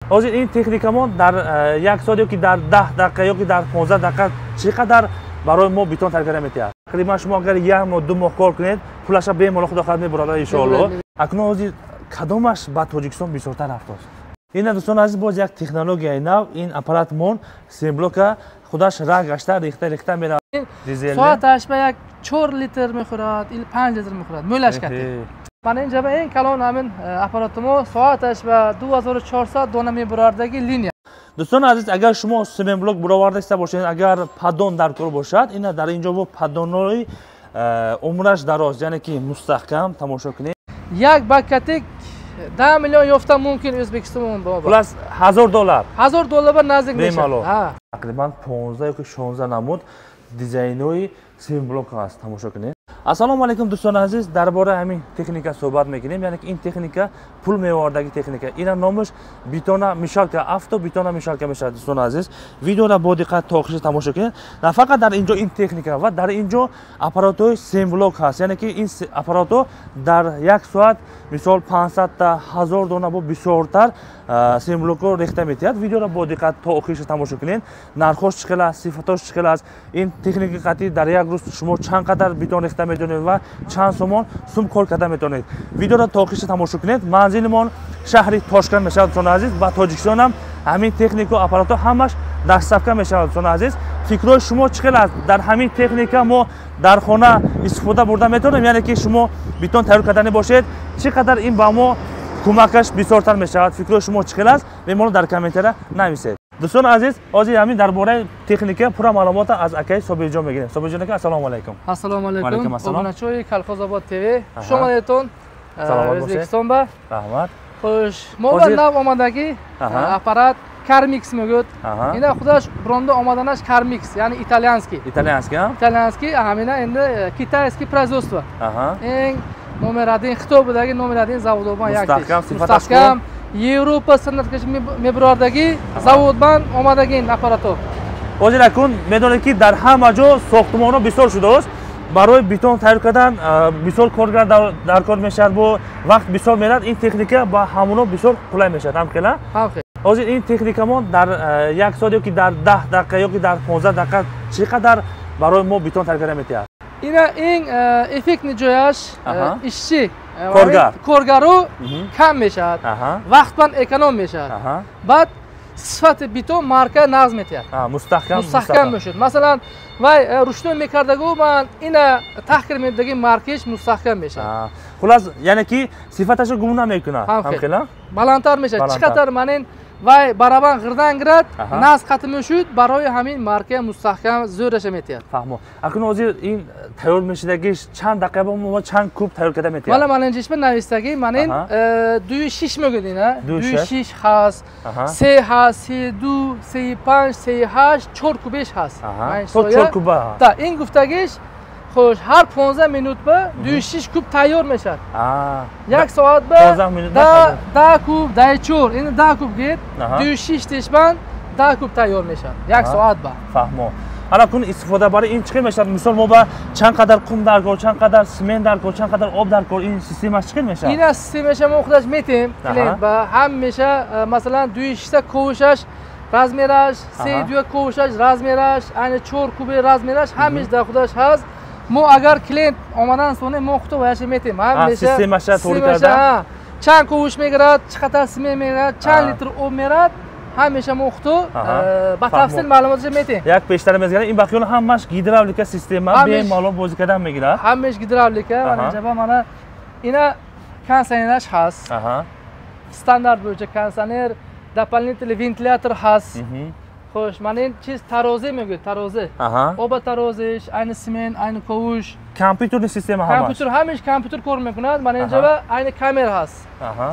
Ҳозир ин техникамон дар як соат ёки дар 10 дақиқа ёки дар 15 дақиқа чӣ қадар барои мо бетон тайёр карда метиҳад? Тақрибан шумо агар як моҳ, 2 моҳ кор кунед, пулаша бемалол худо хоҳад мебурад, иншоалло. Акнун ҳозир кадомаш ба Тоҷикистон бисёртар рафтааст? Ина, дӯстони азиз, боз як технологияи нав, ин аппаратмон семблока худаш ра гашта рехта рехта меравад. Соаташ ба як 4 литр мехӯрад или 5 литр мехӯрад, мӯлаш кати. Мана инҷа ба ин калон ҳамин аппарати мо соаташ ба 2400 дона мебурардаги линия. Дӯстони азиз, агар шумо семенблок буровардаиста бошед, агар падон дар кор бошад, ина дар инҷо бо падонои умраш дароз, яъне ки мустаҳкам, тамошо кунед. Як бакатик 10 миллион ёфта мумкин O'zbekiston. Хулас, $1000. $1000 ба наздик мешавад. Тақрибан 15 ёки 16 намуд дизайнои семблок ҳаст, тамошо кунед. Ассалому алайкум, дӯстони азиз, дар бораи ҳамин техника суҳбат мекунем, яъне ки ин техника пул меовардаги техника. Ина номаш бетономешалка, авто бетономешалка мешавад. Дӯстони азиз, видеоро бо диққат то охираш тамошо кунед. На фақат дар инҷо ин техника ва дар инҷо аппаратҳои семблок ҳаст, яъне ки ин аппаратҳо дар як соат мисол 500та, 1000 дона бо бисёртар семблокро рехта метиҳад. Видеоро бо диққат то охираш тамошо кунед. Нархош чӣ хел аст, сифатош чӣ хел аст, ин техника қатъи дар як рӯз шумо чанд қадар бетон рехта метавонед ва чанд сомон сум кор карда метавонед. Видеоро то охираш тамошо кунед. Манзилимон шаҳри Тошканд мешавад, дӯстони азиз. Ба Тоҷикистон ҳам ҳамин технику аппаратҳо ҳамаш доставка мешавад. Дӯстони азиз, фикрҳои шумо чӣ хел аст? Дар ҳамин техника мо дар хона истифода бурда метавонем, яъне ки шумо бетон тайёр кардани бошед, чӣ қадар ин ба мо кӯмакаш бисёртар мешавад? Фикрҳои шумо чӣ хел аст? Бемалол дар комментария нависед. Дӯстони азиз, ҳозир ҳамин дар бораи техника пурра маълумота аз акаи Собирҷон мегирем. Собирҷон ака, ассалому алайкум. Ассалому алайкум. Обуначои Колхозобод ТВ, хуш омадедтон O'zbekiston ба. Раҳмат. Хуш, мо ба нав омадаги аппарат Кармикс мегӯяд. Ина худаш бронда омаданаш Кармикс, яъне итальянский. Итальянский, а? Итальянский, ҳамина энди китайский производство. Eng номер 1 Xitoy будаги номер 1 заводобан як. Мустаҳкам, сифаташ. Мустаҳкам, Yevropa standartgacha мебурардаги заводбан омадаги аппаратҳо. Ҳозир акун медонед, ки дар ҳама ҷо сохтмонҳо бисёр шудааст. Барои бетон тайёр кардан бисёр коргар дар кор мешавад, бо вақт бисёр мерад. Ин техника ба ҳамоно бисёр қулай мешавад. Ҳам хела? Ҳам хел. Ҳозир ин техникамон дар як соат ёки дар 10 дақиқа ёки дар 15 дақиқа чӣ қадар барои мо бетон тайёр карда метиҳад? Ина eng эффектни ҷояш ishchi коргар коргару кам мешавад, вақтбанд эконом мешавад, баъд сифати бетон марка нағз метиҳад. Мустаҳкам. Мустаҳкам мешуд. Масалан, вай рушно мекардагу ман ина таҳқир медаги маркаш мустаҳкам мешавад. Хулас, яъне ки сифаташро гум намекунад. Баландтар мешавад. Чӣ қадар манин вай барабан ғирдан гирад, нағз қатӣ мешуд, барои ҳамин марка мустаҳкам зӯраша метиҳад. Фаҳмо. Акнун ҳозир ин тайёр мешудагиш чанд дақиқа бо мо чанд куб тайёр карда метиҳад? Мана, ман инҷа навистагӣ, манин 2,6 мегӯяд, ина 2,6 ҳаст, 3 ҳаст, 3,2, 3,5, 3,8, 4 кубеш ҳаст. То 4 куба. Да, ин гуфтагиш. Хуш, ҳар 15 минут ба 2,6 куб тайёр мешавад. Як соат ба 10 куб, 10,4, ин 10 куб гид, 2,6 тешбан 10 куб тайёр мешавад. Як соат ба. Фаҳмо. Ҳала кун истифода барои ин чӣ хел мешавад? Мисол, мо ба чанд қадар қум дар кор, чанд қадар симент дар кор, чанд қадар об дар кор, ин системаш чӣ хел мешавад? Ина системаша мо худаш метем, клиент ба ҳамеша, масалан, 2,6 ковушаш размераш, 3,2 ковушаш размераш, айни 4 куби размераш ҳамеш дар худаш ҳаст. Мо агар клиент омадан соне мо худо ваяша метем. Ҳамеша системаша тоғри карда. Чанд ковуш мегирад, чӣ қадар симент мегирад, чанд литр об мерад, ҳамеша мо худо ба тафсил маълумотша метем. Як пештара мезанем, ин бақиён ҳамаш гидравлика система, бемалол бозӣ кардан мегирад. Ҳамеш гидравлика, мана инҷа мана ина кондиционераш ҳаст. Стандарт bo'yicha кондиционер, дополнительный вентилятор ҳаст. Хуш, мана ин чиз тарози мегӯяд, тарози. Оба тарозиш, айни симент, айни ковуш. Компютерни система ҳамаш. Компютер ҳамеш компютер кор мекунад. Мана инҷа ба айни камера ҳаст.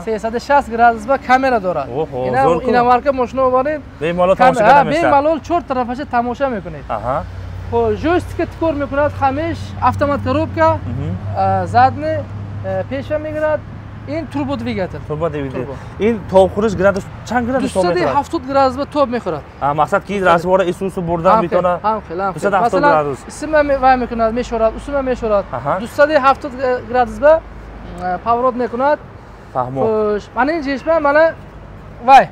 360 градус ба камера дорад. Ина ина марка мошина оваред. Бемалол тамошо карда мешавад. Бемалол чор тарафаша тамошо мекунед. Хуш, ҷойстика кор мекунад ҳамеш, автомат коробка, задни пешва мегирад. Ин турбодвигател. Турбодвигател. Ин тобхӯриш градус чанд градус тоб мехӯрад? 270 градус ба тоб мехӯрад. Мақсад ки развора исусу бурдан битона. Ҳам хел, ҳам хел. 270 градус. Исма вай мекунад, мешорад, усма мешорад. 270 градус ба поворот мекунад. Фаҳмо. Хуш, мана ин ҷишма мана вай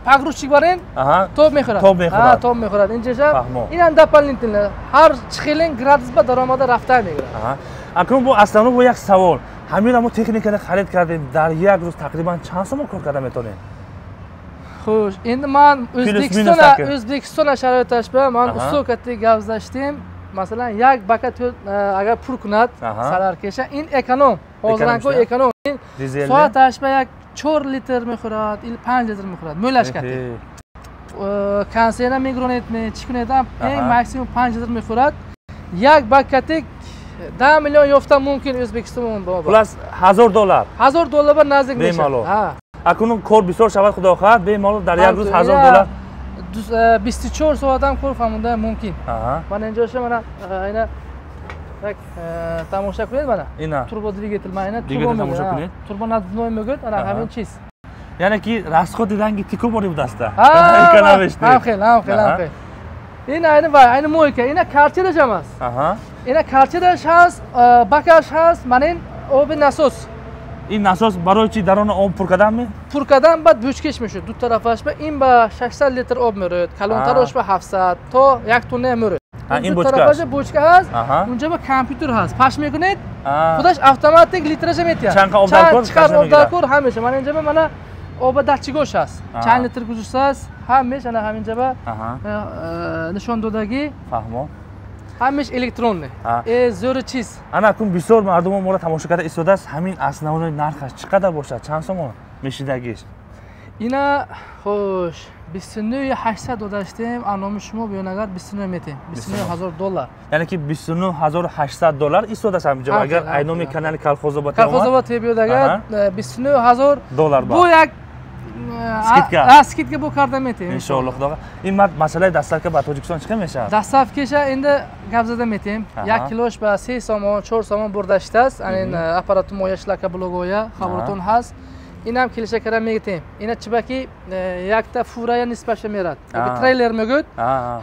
Погрузчик барин тоб мехӯрад. Тоб мехӯрад. Тоб мехӯрад. Инҷаша инам дополнительно ҳар чихелин градус ба даромада рафта мегирад. Акнун бо аслан бо як савол. Ҳамин мо техникаро харид кардем, дар як рӯз тақрибан чанд сомон кор карда метавонем? Хуш, endi man O'zbekiston sharoitida bilan man usul katta gap zashdim. Masalan, як бака agar pur kunat, salarkesha in ekonom, hozirgi ekonom. Soat ba як 4 litr mexurad, il 5 litr mexurad. Mo'lash katta. Konseyna migronetmi, chikunetam eng maksimum 5 litr mexurad. Як bakatik 10 million yo'ftan mumkin O'zbekiston bu. Xullas $1000. $1000 ba nazik bemalol. Ha. Акнун кор бисёр шавад, худо хоҳад, бемалол дар як рӯз $1000 24 soat ham кор фаҳмонда мумкин. Mana injoshi mana ina так tomosha qiling mana. Turbo dvigatel mana turbo tomosha qiling. Turbo надувной мегӯяд, ana ҳамин чиз. Яъне ки расходи ранги тико бори будаста. Ҳам хел, ҳам хел, ҳам хел. Ин айни вай, айни мойка, ина картираш ҳам аст. Ина картираш ҳаст, бакаш ҳаст, mana ин оби насос. Ин насос барои чи дар он об пур карданми? Пур кардан баъд бучкаш мешуд ду тарафаш ба ин ба 600 литр об мерояд, калонтарош ба 700 то 1 тонна мерояд. Ин ду тарафаш бучка ҳаст, унҷа ба компютер ҳаст. Паш мекунед, худаш автоматик литража метиҳад. Чанд об даркор? Чанд об даркор ҳамеша. Мана инҷа ба мана об дастчигош ҳаст. Чанд литр гузоштааст, ҳамеша ана ҳаминҷа ба нишон додагӣ. Фаҳмо. Ҳамеш электронный. Зӯри чиз. Ана акун бисёр мардумо моро тамошо карда истодааст, ҳамин основной нархаш чӣ қадар бошад? Чанд сомон мешидагиш? Ина хуш 29800 додаштем, аноми шумо биён агар 29 метем. $29000. Яъне ки $29800 истодааст ҳаминҷо. Агар айноми канали Колхозобод Колхозобод биёд агар $29000 ба. Бу як скидка. Скидка бу карда метем. Иншоаллоh Худо. Ин масъалаи доставка ба Тоҷикистон чӣ мешавад? Доставкаша энди гап зада метем. 1 килош ба 3 сомон, 4 сомон бурдаштааст. Ан аппарати моя шлака блогоя хабартон ҳаст. Инам келиша кара мегитем. Ина чибаки якта фурая нисбаша мерад. Трейлер мегӯяд.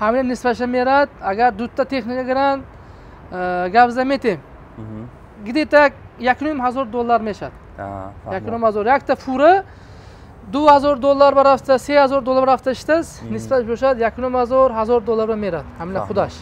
Ҳамин нисбаша мерад. Агар дута техника гиранд, гап зада метем. Где-то $1500 мешавад. $1500 якта фура $2000 барафта, $3000 барафта иштаз, нисбат бошад 1500, $1000 ба мерад. Ҳамина худаш.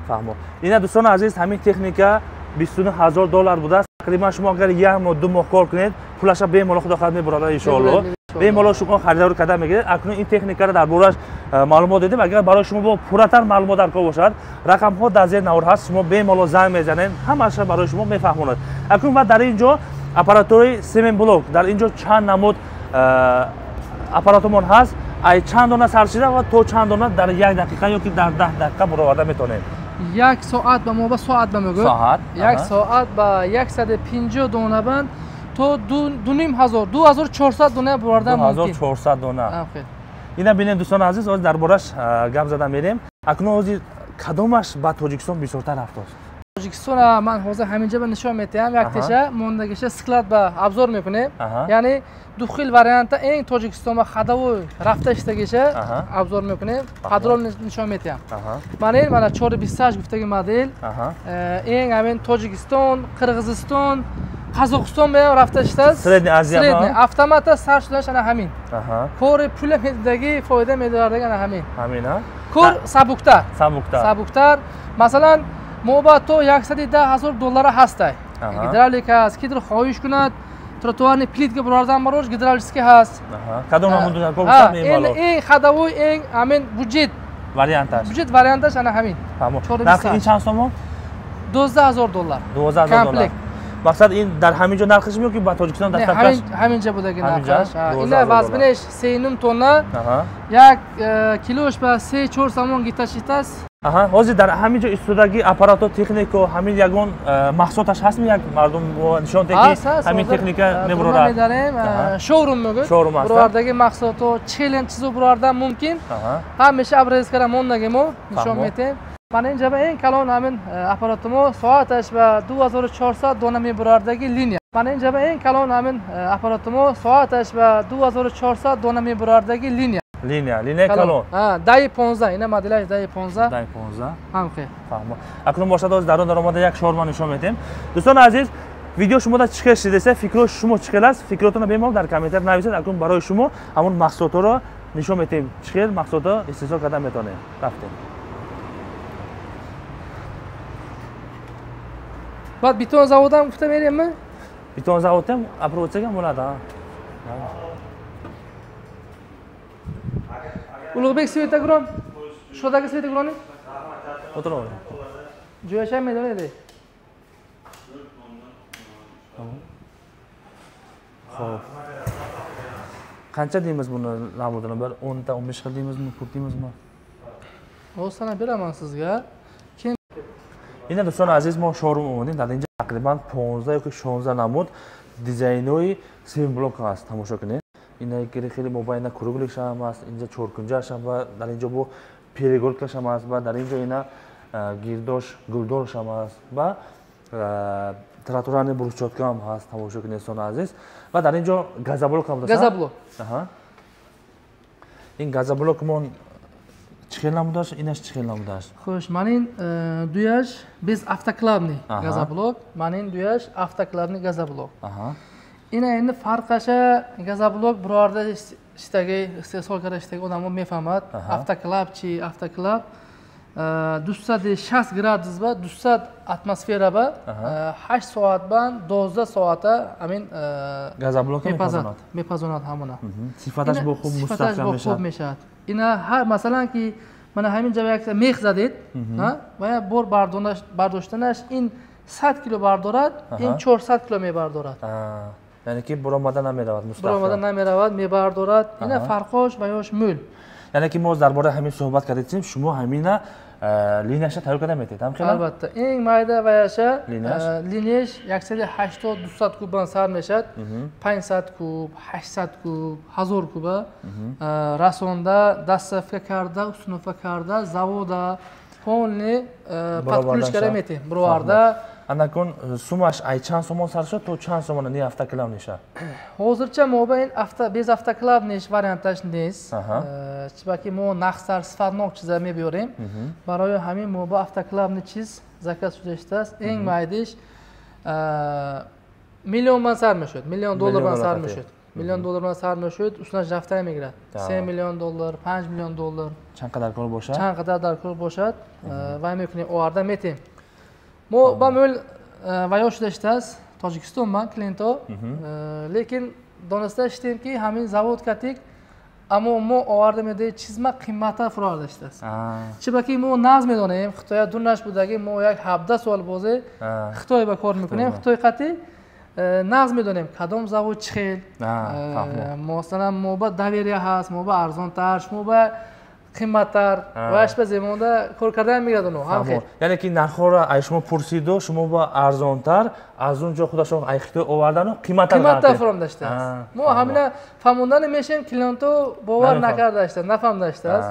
Фаҳмо. Ина дӯстони азиз, ҳамин техника $29000 будааст. Тақрибан шумо агар як моҳ, ду моҳ кор кунед, пулаша бемалол Худо хоҳад мебарад иншоаллоҳ. Бемалол шумо харидорӣ карда мегиред. Акнун ин техникаро дар бораш маълумот додем. Агар барои шумо бо пурратар маълумот даркор бошад, рақамҳо дар зери навор ҳаст, шумо бемалол занг мезанед, ҳамаашро барои шумо мефаҳмонад. Акнун ва дар ин ҷо аппаратураи семенблок, дар ин ҷо чанд намуд аппаратумон ҳаст, ай чанд дона саршида ва то чанд дона дар як дақиқа ё ки дар 10 дақиқа бароварда метавонем. Як соат ба мо ба соат ба мегӯяд. Як соат ба 150 дона банд то 2500, 2400 дона бароварда мумкин. 2400 дона. Ина бинед дӯстони азиз, ҳозир дар бораш гап зада мерем. Акнун ҳозир кадомаш ба Тоҷикистон бисёртар рафтааст? Тоҷикистон ман ҳозир ҳаминҷа ба нишон метиҳам, яктеша мондагиша склад ба обзор мекунем. Яъне ду хел варианта эн Тоҷикистон ба ходовой рафта иштагиша обзор мекунем, подробно нишон метиҳам. Ман ин мана 428 гуфтаги модель, эн ҳамин Тоҷикистон, Қирғизистон, Қазоқистон ба рафта иштааст. Средний Азия. Средний автомата сар шудаш ана ҳамин. Кори пула медидаги, фоида медидаги ана ҳамин. Ҳамин, а? Кор сабуктар. Сабуктар. Сабуктар. Масалан, мо ба то $110,000 ҳастай. Гидравлика ҳаст, кидр хоҳиш кунад, тротуарни плитка баровардан барош гидравлический ҳаст. Кадом намуд гуфтам мемалол? Ин ходовой, ин ҳамин буҷет варианташ. Буҷет варианташ ана ҳамин. Нархи ин чанд сомон? $12,000. $12,000. Комплект. Мақсад ин дар ҳамин ҷо нархиш меё ки ба Тоҷикистон доставкаш? Ҳамин ҷо будаги нархаш. Ина вазбинеш 3.5 тонна, як килош ба 3-4 сомон гиташитаст. Ҳозир дар ҳамин ҷо истодаги аппарату технику ҳамин ягон маҳсулоташ ҳаст, як мардум нишон диҳад ки ҳамин техника мебарорад? Медарем, шоурум мегӯяд. Шоурум аст. Баровардаги маҳсулото челен чизо баровардан мумкин. Ҳамеша обрезкара мондаги мо нишон метиҳем. Мана ин ҷаба эн калон ҳамин аппарати мо соаташ ба 2400 дона мебарордаги линия. Мана ин ҷаба эн калон ҳамин аппарати мо соаташ ба 2400 дона мебарордаги линия. Линия, линия калон. Даи 15, ина моделаш даи 15. Даи 15. Ҳамхе. Фаҳмо. Акнун бошад ҳозир дарун даромада як шаурма нишон медиҳем. Дӯстони азиз, видео шумода чӣ хел шидеса, фикро шумо чӣ хел аст, фикротонро бемалол дар комментар нависед. Акнун барои шумо ҳамон маҳсулотро нишон медиҳем чӣ хел маҳсулотро истеҳсол карда метавонем. Рафтем. Баъд бетон заводам гуфта мерем? Бетон заводам опробовать bo'ladi. Ulug'bek svetogrom, shodagi svetogroni? O'tiravering. Jo'yasham medonadi. Xo'p. Qancha deymiz buni namudini? Bir 10 ta 15 xil deymizmi, ko'p deymizmi? Hozir sanab beraman sizga. Keyin ина дӯстони азиз, мо шоурум омадем. Дар инҷа тақрибан 15 ёки 16 намуд дизайнҳои семблок ҳаст, тамошо кунед. Ина гири хеле мобайна кругликш ҳам аст, инҷа чоркунҷааш ҳам ва дар инҷо бо перегоркаш ҳам аст ва дар инҷо ина гирдош гулдорш ҳам аст ва тротуарни брусчатка ҳам ҳаст, тамошо кунед дӯстони азиз. Ва дар инҷо газоблок ҳам даст. Газоблок. Аҳа. Ин газоблок мон чӣ хел намудаш, инаш чӣ хел намудаш? Хуш, ман ин дуяш без автоклавни газоблок, ман ин дуяш автоклавни газоблок. Аҳа. Ина endi farqasha газоблок birorda ishdagi istehsol karda ishdagi odamlar mefahmad. Avtoklavchi, avtoklav 260 gradus va 200 atmosfera va 8 soat bilan 12 soata amin газоблок mepazonat. Mepazonat hamona. Sifatash bu xub mustahkam meshad. Meshad. Ina har masalanki mana hamin joyga yakta mex zaded, ha? Va bor bardoshdan in 100 kilo bardorad, in 400 kilo mebardorad. Ya'ni ki buromada nameravad, mustahkam. Buromada nameravad, mebardorad. Ina farqosh va yosh mo'l. Ya'ni ki mo дар бораи ҳамин суҳбат кардем, шумо ҳамина линияша тайёр карда метавонед, ҳам хела? Албатта, eng mayda vayasha liniyash 180-200 kubdan sar meshad. 500 kub, 800 kub, 1000 kuba rasonda доставка karda, установка karda, zavoda полный под ключ карда метавонем. Birovarda Анакун сумаш ай чанд сомон сар шуд то чанд сомона ни автоклав неша? Hozircha mobayn avto bez avtoklav nesh variantlash neст. Chibaki mo narxsar sifatnok chiza mebiyorем. Барои ҳамин мо ба автоклавни чиз заказ шуда Eng maydish milliondan sar meshud, million dollardan sar meshud. Million dollardan sar meshud, ustidan rafta mегирад. 3 million dollar, 5 million dollar. Чанд қадар кор бошад? Чанд қадар даркор бошад. Вай мекунем, оварда метем. Мо ба мӯл ваё шуда иштааст Тоҷикистон ман клиенто, лекин дониста иштем ки ҳамин завод катик, аммо мо оварда медиҳем чизма қимматтар фурӯхта иштааст. Чибаки мо нағз медонем, Хитоя дурнаш будаги мо як 17 сол бозе Хитой ба кор мекунем, Хитой қати нағз медонем кадом завод чӣ хел. Масалан мо ба доверия ҳаст, мо ба арзонтар, шумо ба қимматтар ва аш ба земонда кор кардан мегирад оно ҳам хел. Яъне ки нархҳоро ай шумо пурсиду, шумо ба арзонтар аз он ҷо худашон ай Хитой овардану қимматтар фурӯхта иштааст. Мо ҳамина фаҳмондани мешем, клиенто бовар накарда иштааст, нафаҳмда иштааст.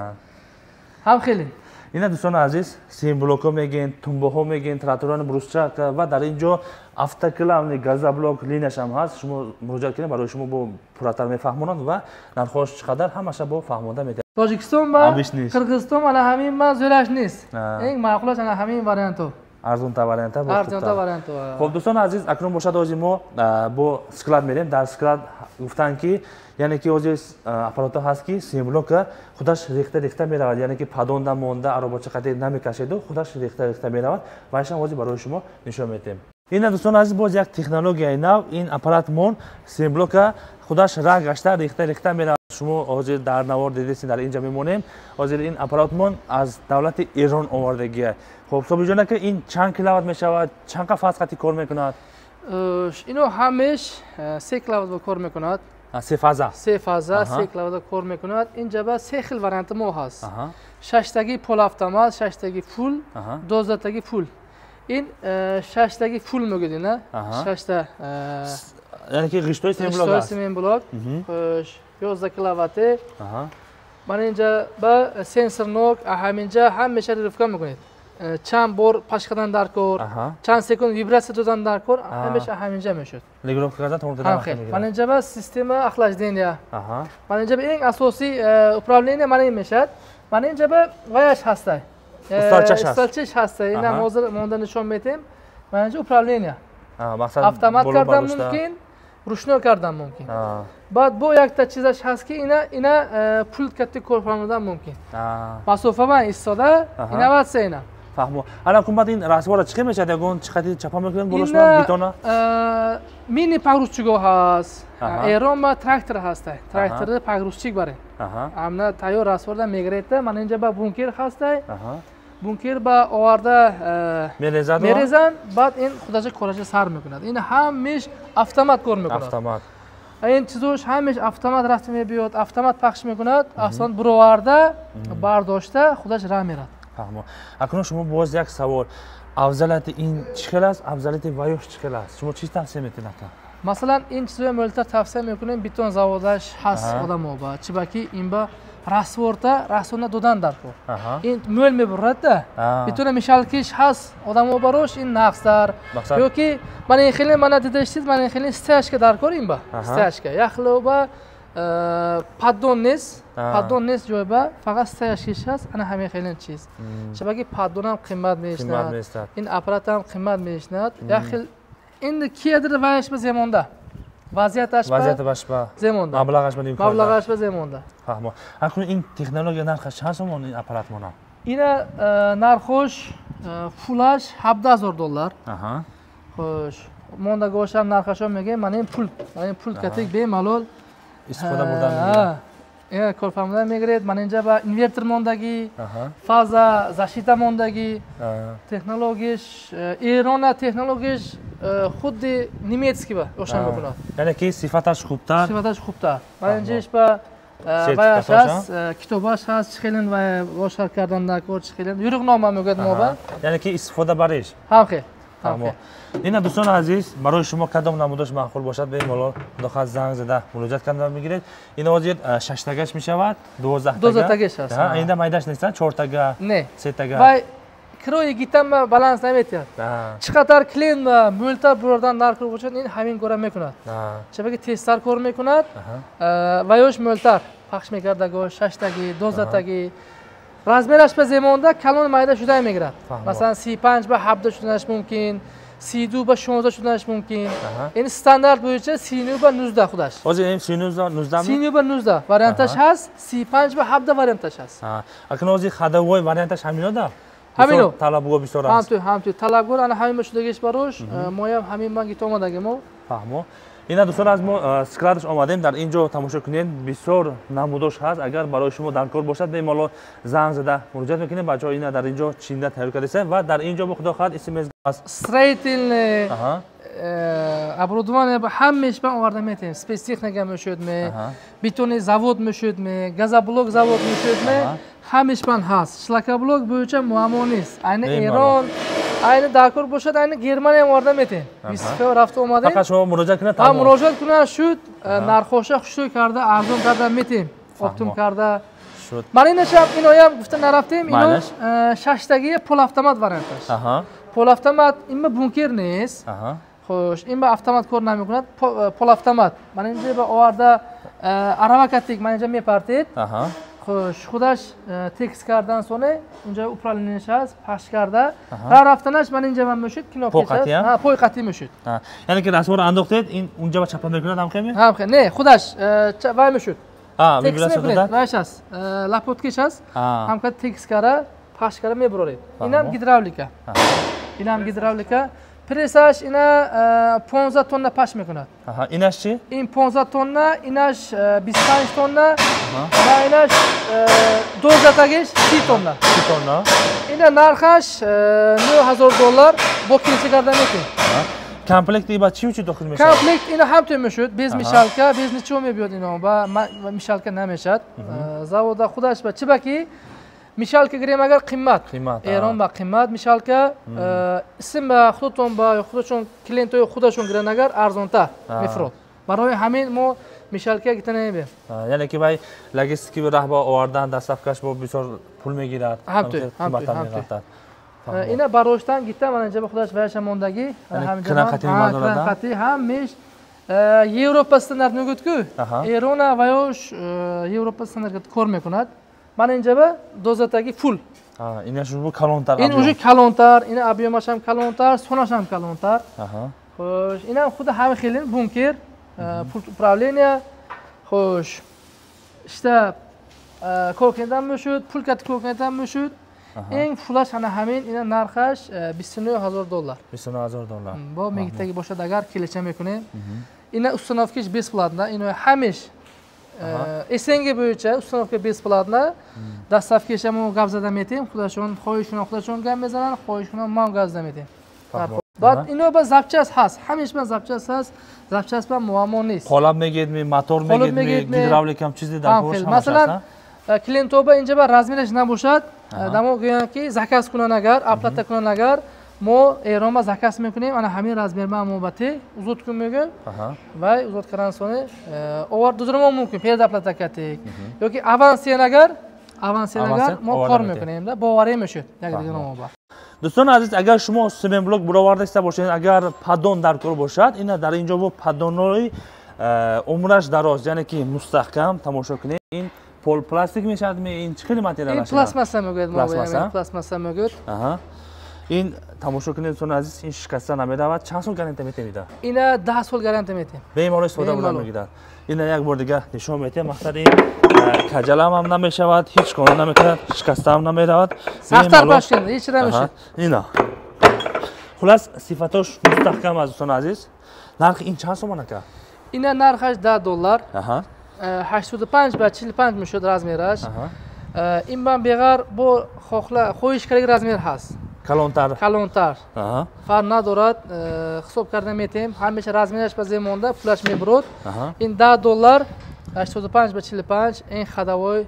Ҳам хеле. Ина дӯстони азиз, семблокҳо мегӯен, тумбоҳо мегӯен, тротуарни брусчатка ва дар ин ҷо автоклавни газоблок линияш ҳам ҳаст. Шумо муроҷиат кунед, барои шумо бо пурратар мефаҳмонанд ва нархҳош чӣ қадар ҳамаша бо фаҳмонда медиҳанд. Тоҷикистон ва Қирғизистон ана ҳамин ман зӯраш нест. Eng маъқулаш ана ҳамин варианто. Арзонтар варианта бо арзонтар варианто. Хоб дӯстони азиз, акнун бошад ҳозир мо бо склад мерем. Дар склад гуфтанд ки яъне ки ҳозир аппаратҳо ҳаст ки семблока худаш рехта рехта меравад, яъне ки падонда монда аробача қади намекашеду худаш рехта рехта меравад ва айшам ҳозир барои шумо нишон медиҳем. Ина дӯстони азиз, боз як технологияи нав, ин аппаратмон семблока худаш ра гашта рехта рехта меравад. Шумо ҳозир дар навор дидесин, дар инҷа мемонем. Ҳозир ин аппаратмон аз давлати Эрон овардагия. Хоб Собирҷон ака, ин чанд киловатт мешавад, чанд қафас қати кор мекунад? Ино ҳамеш 3 киловатт кор мекунад. Се фаза. Се фаза, 3 киловатт кор мекунад. Инҷа ба се хел варианти мо ҳаст. 6таги полуавтомат, 6таги фул, 12таги фул. Ин 6таги фул мегӯед ина? 6та яъне ки ғиштои семблок аст. Ғиштои семблок. 11 киловатт. Ман инҷа ба сенсорнок ҳаминҷа ҳамеша рифка мекунед. Чанд бор пашқадан даркор, чанд секунд вибратсия додан даркор, ҳамеша ҳаминҷа мешуд. Регулировка кардан тамом кардан. Ман инҷа ба система охлаждения. Ман инҷа ба eng асосии управление ман ин мешад. Ман инҷа ба ваяш ҳастай. Усталчаш ҳаст. Усталчаш ҳастай. Ина ҳозир монда нишон медиҳем. Ман инҷа управление. Мақсад автомат кардан мумкин, ручной кардан мумкин. Баъд бо якта чизаш ҳаст ки ина пулт кати кор фармудан мумкин. Масофа ба истода инноватсия ина. Фаҳмо. Ана кун баъд ин раствора чӣ мешавад? Ягон чӣ қади чапа мекунанд болошман бетона? Мини погрузчико ҳаст. Эрон ба трактор ҳаст. Трактори погрузчик баре. Амна тайёр растворда мегиред. Ман инҷа ба бункер ҳаст. Бункер ба оварда мерезанд, баъд ин худаша кораша сар мекунад. Ин ҳамеш автомат кор мекунад. Автомат. Ин чизош ҳамеш автомат рафта мебиёд, автомат пахш мекунад, автомат буроварда, бардошта худаш ра мерад. Фаҳмо. Акнун шумо боз як савол. Афзалияти ин чӣ хел аст? Афзалияти ваёш чӣ хел аст? Шумо чӣ тавсия метиҳед ака? Масалан, ин чизоя мӯлтар тавсия мекунем, бетон заводаш ҳаст одамоба. Чибаки ин ба растворта расона додан дар кор. Ин мӯл мебурад-да. Бетона мешалкиш ҳаст одамоба рош ин нақсдар. Ёки ман ин хеле мана дидаштид, ман ин хеле стяжка дар кор ин ба. Стяжка. Яхлоба паддон нест, паддон нест ҷойба, фақат стяжкиш ҳаст, ана ҳамин хеле чиз. Чибаки паддонам қимат мешнад. Ин аппаратам қимат мешнад. Яхел ин киядир ваяш ба земонда. Вазияташ ба земонда. Маблағаш ба имкон. Маблағаш ба земонда. Фаҳмо. Акнун ин технология нархаш чанд сомон ин аппарат монад? Ина нархош фулаш $17,000. Хош, мондагошам нархашо мегем, ман ин пул катик бемалол истифода бурдан мегирад. Кор фармудан мегиред. Ман инҷа ба инвертор мондагӣ, фаза защита мондагӣ, технологияш Эрона технологияш худи немецкий ба ошан мекунад. Яъне ки сифаташ хубтар? Сифаташ хубтар. Ман инҷа ба ваяш ҳаст, китобаш ҳаст, чӣ хелен ва бошар кардан накор, чӣ хелен юрӯғнома мегӯяд мо ба. Яъне ки истифода бариш. Ҳам хел. Ина дӯстони азиз, барои шумо кадом намудаш маъқул бошад, бемалол худохоҳ занг зада муроҷиат карда мегиред. Ин ҳозир шаштагаш мешавад, дувоздаҳтага. Дувоздаҳтагаш аст. Инда майдаш нест, чортага, не, сетага. Вай кирои гитама баланс наметиҳад. Чӣ қадар клин ва мӯлтар бурдан наркор бошад, ин ҳамин кора мекунад. Чабаки тезтар кор мекунад, ваёш мӯлтар пахш мекардаго, шаштаги, дувоздаҳтаги. Размераш ба земонда калон майда шуда мегирад. Масалан, 35 ба 17 шуданаш мумкин, 32 ба 16 шуданаш мумкин. Ин стандарт боюнча 39 ба 19 худаш. Ҳозир ин 39 19? 39 ба 19 варианташ ҳаст, 35 ба 17 варианташ ҳаст. Акнун ҳозир ходовой варианташ ҳамино да? Ҳамино. Талабгор бисёр аст. Ҳамту талабгор ана ҳамин шудагиш барош, моям ҳамин ман гит омадаги мо. Фаҳмо. Ина дӯстон аз мо складаш омадем, дар ин ҷо тамошо кунед, бисёр намудош ҳаст. Агар барои шумо даркор бошад, бемалол занг зада муроҷиат мекунед. Бачаҳо ина дар ин ҷо чинда тайёр кардастанд ва дар ин ҷо бо худо хоҳад исм аст. Строительный оборудование ҳамеш ба оварда метавонем. Спецтехника мешуд ме, бетонный завод мешуд ме, газоблок завод мешуд ме, ҳамеш бан ҳаст. Шлакоблок боюча муаммо нест. Айни Эрон, айни даркор бошад, айни Германия оварда метавонем. 20 рафта омадем. Фақат шумо муроҷиат кунед, тамом. Муроҷиат кунад шуд, нархоша хушрӯй карда, арзон карда метавонем. Оптум карда. Ман инашам иноям гуфта нарафтем, ино шаштагии полавтомат варианташ. Полавтомат инма бункер нест. Хош, ин ба автомат кор намекунад, полавтомат. Ман инҷа ба оварда арава катик, ман инҷа мепартед. Хош, худаш текст кардан соне, инҷа управлениеш ҳаст, пахш карда. Ра рафтанаш ман инҷа ман мешуд, кнопкаш ҳаст. Ҳа, пой қатӣ мешуд. Яъне ки расморо андохтед, ин унҷа ба чапа мекунад ҳамхеме? Ҳамхе, не, худаш вай мешуд. Текст мекунед, вайш ҳаст, лапоткиш ҳаст, ҳамка текст кара, пахш кара мебуроред. Инам гидравлика. Инам гидравлика. Прессаш ина 15 тонна паш мекунад. Инаш чи? Ин 15 тонна, инаш 25 тонна, ва инаш 12 тагиш 30 тонна. 30 тонна. Ина нархаш $9,000 бо келиша карда метавонем. Комплекти ба чӣ чӣ дохил мешавад? Комплект ина ҳамтон мешуд, без мешалка, без ничего мебиёд ино, ба мешалка намешад. Завода худаш ба чибаки мешалка гирем агар қиммат. Эрон ба қиммат мешалка, исм ба худатон ба худашон клиентои худашон гиранд агар арзонтар мефурод. Барои ҳамин мо мешалка гита намебием. Яъне ки вай логистики раҳ ба овардан, доставкаш бо бисёр пул мегирад. Ҳамту. Ина бароштан гита ман инҷа ба худаш ваяша мондагӣ. Кран ҳамеш Европа стандарт мегӯяд ку. Эрона ваёш Европа стандарт кор мекунад. Ман инҷа ба дозатаги фул. Инаш уже калонтар. Ин уже калонтар, ина объемаш калонтар, сонаш ҳам калонтар. Хош, ина худ ҳами хелин бункер, пульт управления. Xo'sh. Ishda кор кардан мешуд, пул кати кор кардан мешуд. Eng fulash ana ҳамин ина нархаш $29,000. $29,000. Бо мегитаги бошад агар келача мекунем. Ина установкаш бесплатно, ина ҳамеш СНГ bo'yicha установка бесплатно. Доставкаша мо гап зада метем, худашон хоҳишона худашон гап мезананд, хоҳишона мо гап зада метем. Баъд ино ба запчас ҳаст, ҳамеш ба запчас ҳаст, запчас ба муаммо нест. Қолаб мегирд, мотор мегирд, гидравлика ҳам чизе дар корш ҳамаш ҳаст. Клиентоба инҷа ба размераш набошад, дамо гӯянд ки заказ кунанд агар, оплата кунанд агар, мо Эрон ба заказ мекунем, ана ҳамин размер ба мо ба те узод кун мегӯем. Вай узод кардан соне овар дузурмо мумкин предоплата катик. Ёки авансиян агар, мо кор мекунем, да, боварӣ мешуд як дигар мо ба. Дӯстони азиз, агар шумо семенблок буровардаиста бошед, агар падон дар кор бошад, ина дар инҷо бо падонҳои умраш дароз, яъне ки мустаҳкам тамошо кунед. Ин пол пластик мешавад, ин чӣ хеле материал аст? Ин пластмасса мегӯяд, мо пластмасса мегӯяд. Ин тамошо кунед дӯстони азиз, ин шикаста намедавад. Чанд сол гарантия метавонед? Ина 10 сол гарантия метавонем. Бемалол истифода бурда мегирад. Ина як бор дига нишон метиҳам, мақсад ин каҷалам ҳам намешавад, ҳеҷ кор намекунад, шикаста ҳам намеравад. Сахттар бошад, ҳеҷ намешавад. Ина. Хулас сифатош мустаҳкам аст дӯстони азиз. Нархи ин чанд сомон ака? Ина нархаш $10. 85 ба 45 мешуд размераш. Ин бан беғар бо хоҳиш кардаги размер ҳаст. Калонтар. Калонтар. Фарқ надорад, ҳисоб карда метем. Ҳамеша размераш ба зер монда, пулаш мебурад. Ин $10, 85 ба 45, ин ходовой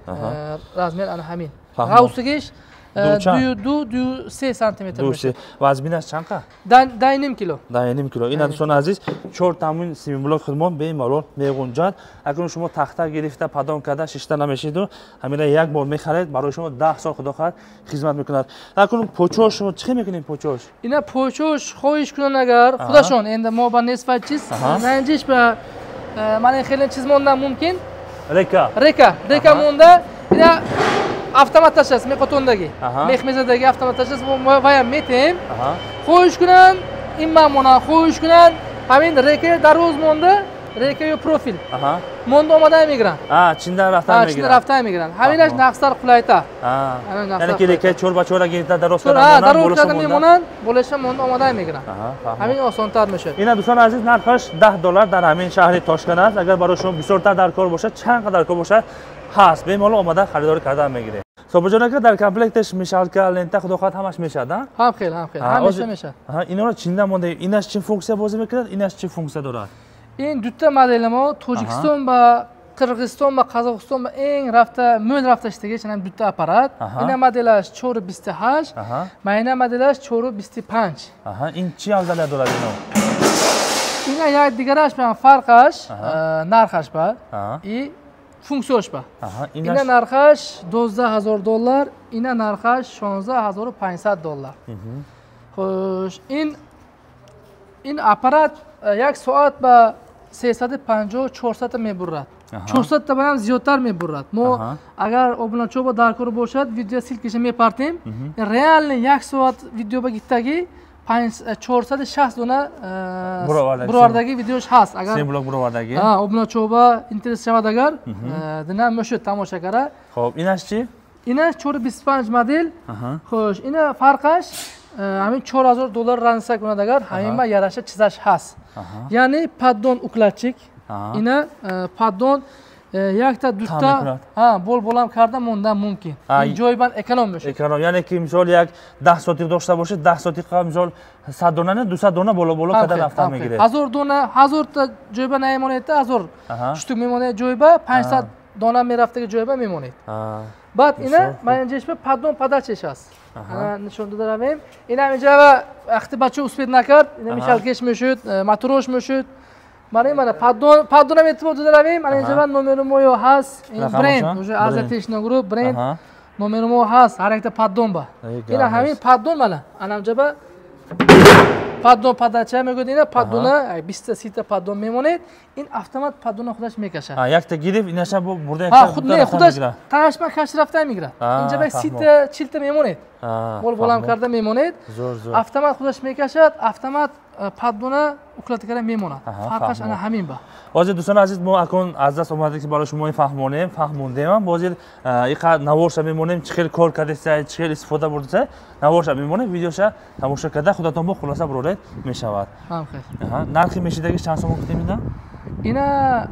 размер ана ҳамин. Ғавсигиш 2-3 сантиметр мешавад. Вазминаш чанд қа? 10.5 кило. 10.5 кило. Ина дӯстони азиз, 4 тамин семенблок худмон бемалол меғунҷад. Акнун шумо тахта гирифта, падон карда, шишта намешиду, ҳамина як бор мехаред, барои шумо 10 сол худо хоҳад хизмат мекунад. Акнун почош шумо чӣ мекунед почош? Ина почош хоҳиш кунанд агар, худашон энди мо ба нест ва чиз, ранҷиш ба мана хеле чиз мондан мумкин. Река. Река монда, ина автомат ташас меқотондаги, мехмезадаги автомат ташас ваям метем. Хоҳиш кунанд, ин ман монанд, хоҳиш кунанд, ҳамин река дароз монда, река ё профил. Монда омада мегиранд. Чиндан рафтан мегиранд. Чиндан рафтан мегиранд. Ҳаминаш нақстар қулайтар. Яъне ки река 4 ба 4 гирифта дароз карда монанд, дароз карда мемонанд, болаша монда омада мегиранд. Ҳамин осонтар мешавад. Ина дӯстони азиз, нархаш $10 дар ҳамин шаҳри Тошканд аст. Агар барои шумо бисёртар дар кор бошад, чанд қадар кор бошад, ҳаст. Бемалол омада харидорӣ кардан мегиред. Собирҷон ака, дар комплекташ мешалка, лента худо хоҳад ҳамаш мешавад, а? Ҳам хел, ҳамеша мешавад. Инора чинда монда, инаш чӣ функсия бозӣ мекунад, инаш чӣ функсия дорад? Ин дута модели мо Тоҷикистон ба Қирғизистон ба Қазоқистон ба eng рафта мӯл рафта иштаги чанам дута аппарат. Ина моделаш 4.28, ма ина моделаш 4.25. Ин чӣ афзалият дорад ино? Ина як дигараш ба фарқаш, нархаш ба и функсияш ба. Ина нархаш $12,000, ина нархаш $16,500. Xo'sh, ин аппарат як соат ба 350-400 мебурад. 400 та ҳам зиёдтар мебурад. Мо агар обуначо дар кор бошад, видео ссылкаша мепартем. Реально як соат видео ба гиттаги 460 дона буровардаги видеош ҳаст. Агар семблок буровардаги. Обуначо ба интерес шавад агар, дина мешуд тамоша кара. Хоб, инаш чи? Инаш 4.25 модел. Xo'sh, ина фарқаш ҳамин $4,000 ранса кунад агар, ҳамин ба яраша чизаш ҳаст. Яъне паддон укладчик, ина паддон якта дута бол-болам карда мондан мумкин. Ин ҷой бан эконом мешавад. Эконом, яъне ки мисол як 10 сотиқ дошта бошед, 10 сотиққа мисол 100 дона не, 200 дона боло-боло карда рафтан мегиред. 1000 дона, 1000 та ҷой ба намемонед, 1000 штук мемонед ҷой ба, 500 дона мерафтаги ҷой ба мемонед. Баъд ина ман инҷа ишба паддон падачеш аст. Нишон дода равем. Ина инҷа вақти бача успед накард, ина мишалкеш мешуд, матрош мешуд. Мана мана паддонам эътибор дода равем. Ана инҷа номери мо ё ҳаст, ин бренд, уже Азия Техно Групп бренд номери мо ҳаст, ҳар якта паддон ба. Ина ҳамин паддон мана, ана инҷа ба паддон падача мегӯяд, ина паддона 20-30 паддон мемонед, ин автомат паддона худаш мекашад. Якта гирифт, инаша бурда якта худ не, худаш танашма каши рафта мегирад. Инҷа ба 30-40 мемонед. Бол-болам карда мемонед. Автомат худаш мекашад, автомат Поддона укладка мемонад. Фарқаш ана ҳамин ба. Ҳозир, дӯстони азиз, мо акун аз даст омада ки барои шумо фаҳмонем, фаҳмондем. Ҳозир иқа наворша мемонем, чӣ хел кор кардеса, чӣ хел истифода бурдеса, наворша мемонем, видеоша тамошо карда худатон бо хулоса буроред мешавад. Нархи мешидагиш чанд сомон гуфтем ина? Ина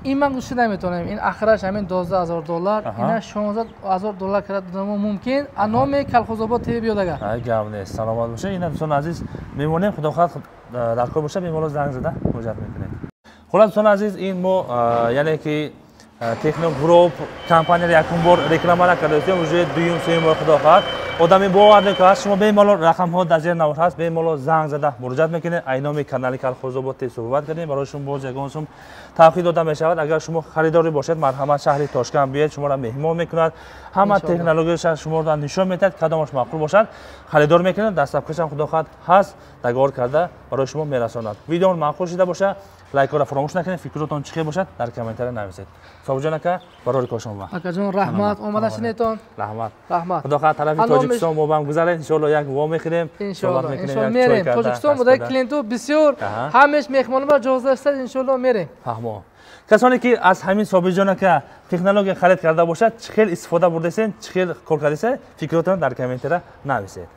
ин ман гуфта наметавонем. Ин ахираш ҳамин $12,000, ина $16,000 карда додамо мумкин. А номи Колхозобод ТВ биёдага. Ай гап нест, саломат бошед. Ина, дӯстони азиз, мемонем, худо хоҳад дар кор боша, бемалол занг зада муроҷиат мекунед. Хуллас, дӯстони азиз, ин мо, яъне ки Техно Групп компанияро якум бор реклама накардаистем, уже дуюм, сеюм бор. Худо хоҳад, одами боварде ки ҳаст, шумо бемалол, рақамҳо дар зери навор ҳаст, бемалол занг зада муроҷиат мекунед. Ай номи канали Калхозобод суҳбат кардем, барои шумо боз ягон сум тавхид дода мешавад. Агар шумо харидорӣ бошед, марҳамат, шаҳри Тошканд биёед, шуморо меҳмон мекунад, ҳама технологияша шуморо нишон медиҳад, кадомаш маъқул бошад, харидор мекунад, дастафкашам, худо хоҳад, ҳаст, договор карда барои шумо мерасонад. Видеон маъқул шида боша, лайкҳоро фаромӯш накунед, фикротон чӣ хел бошад, дар комментария нависед. Собиҷон ака, барори кошон ва Акаҷон, раҳмат, омада шинетон. Раҳмат. Раҳмат. Худо хоҳад, тарафи Тоҷикистон мо бам гузаред, иншоалло, як во мехӯрем. Иншоалло, иншоалло мерем Тоҷикистон. Буда клиенту бисёр, ҳамеш меҳмонба ҷоза, иншоалло мерем. Фаҳмо. Касоне ки аз ҳамин Собиҷон ака технология харид карда бошад, чӣ хел истифода бурдасен, чӣ хел кор кардасен, фикротонро дар комментария нависед.